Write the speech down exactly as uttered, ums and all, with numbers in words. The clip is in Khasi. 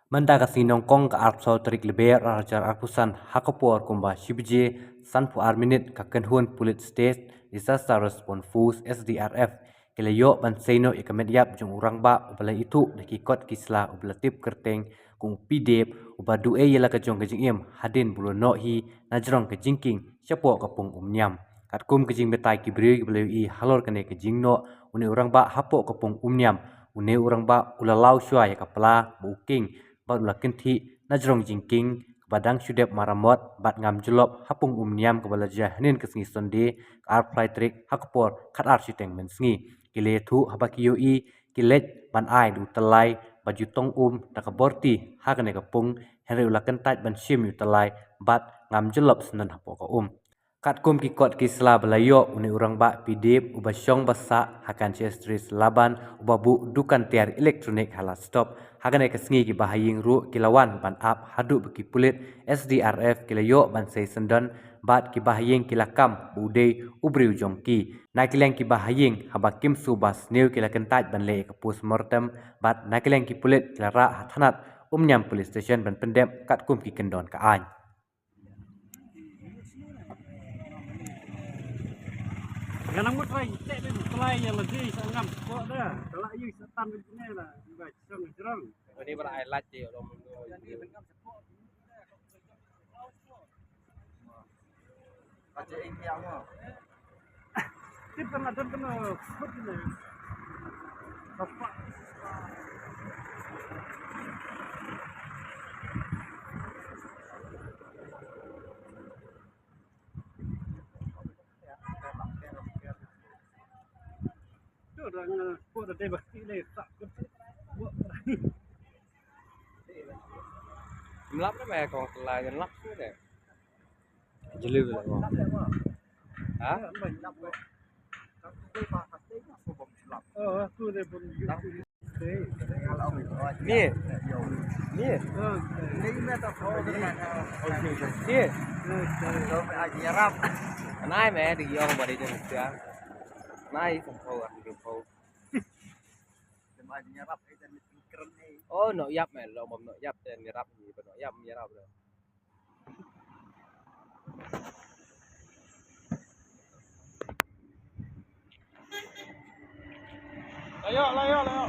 Mynta ka sngi Nyngkong ka arphew saw tarik Lber arhajar arphew san ha ka por kumba shi baje sanphew ar minit ka kynhun pulit State Disaster Response Force, S D R F, ki la ïoh ban sei noh ïa ka met ïap jong u rangbah uba la ithuh da ki kot ki sla uba la tip kyrteng kum u P. Deb, uba duh ei ïa la ka jong ka jingim hadien ba u la noh hi na jrong ka jingkieng shapoh ka pung Umniam. Katkum ka jingbatai ki briew kiba la ïohi halor kane ka jingnoh une u rangbah hapoh ka pung Umniam, une u rangbah u la law shuwa ïa ka pla ba u kieng bad u la kynthih na jrong jingkieng kaba dang shu dep maramot bad ngam jyllop ha pung Umniam kaba la jia hynnin ka sngi Sunday ka arphew lai tarik ha ka por khatar shiteng mynsngi. Ki la ïathuh haba ki ïohi ki leit ban ai da u tyllai ba ju tong um da ka borti ha kane ka pung, hynrei u la kyntait ban shim ïa u tyllai bad ngam jyllop syndon hapoh ka um. Katkum ki kot ki sla ba la ïoh, une u rangbah P. Deb uba shong ba sah ha Kanchestres Laban uba buh dukan tiar electronic ha Lad Stop. Ha kane ka sngi ki bahaïing ruh ki la wan ban ap haduh ba ki pulit S D R F ki la ïoh ban sei syndon bad ki bahaïing ki la kam ba u dei u briew jong ki. Na ki liang ki bahaïing haba kim shu ba sniew ki la kyntait ban leh ïa ka post mortem bad na ki liang ki pulit ki la rah ha thanat Umniam Police Station ban pyndep katkum ki kyndon ka aiñ. Nga nang mut rai tek dei mut tlai ïa la dei sa ngam ko da. Ka la yu sa tan dei ne la. Ba chong jrong. Ni ba ai lach dei lo. Ba che ing ya mo. Tip kan la don kan khut ne. Bapak. Mlap na ba kong tlai mlap tu deh. Jeli ba kong. Ha? Ni. Ni. Ni. Nai me di yong ba di jong sia. Nai sempau ah sempau. Oh, no yap me lo bom no yap ten ni rap ni ba no yap ni rap lo. Layo, layo, layo.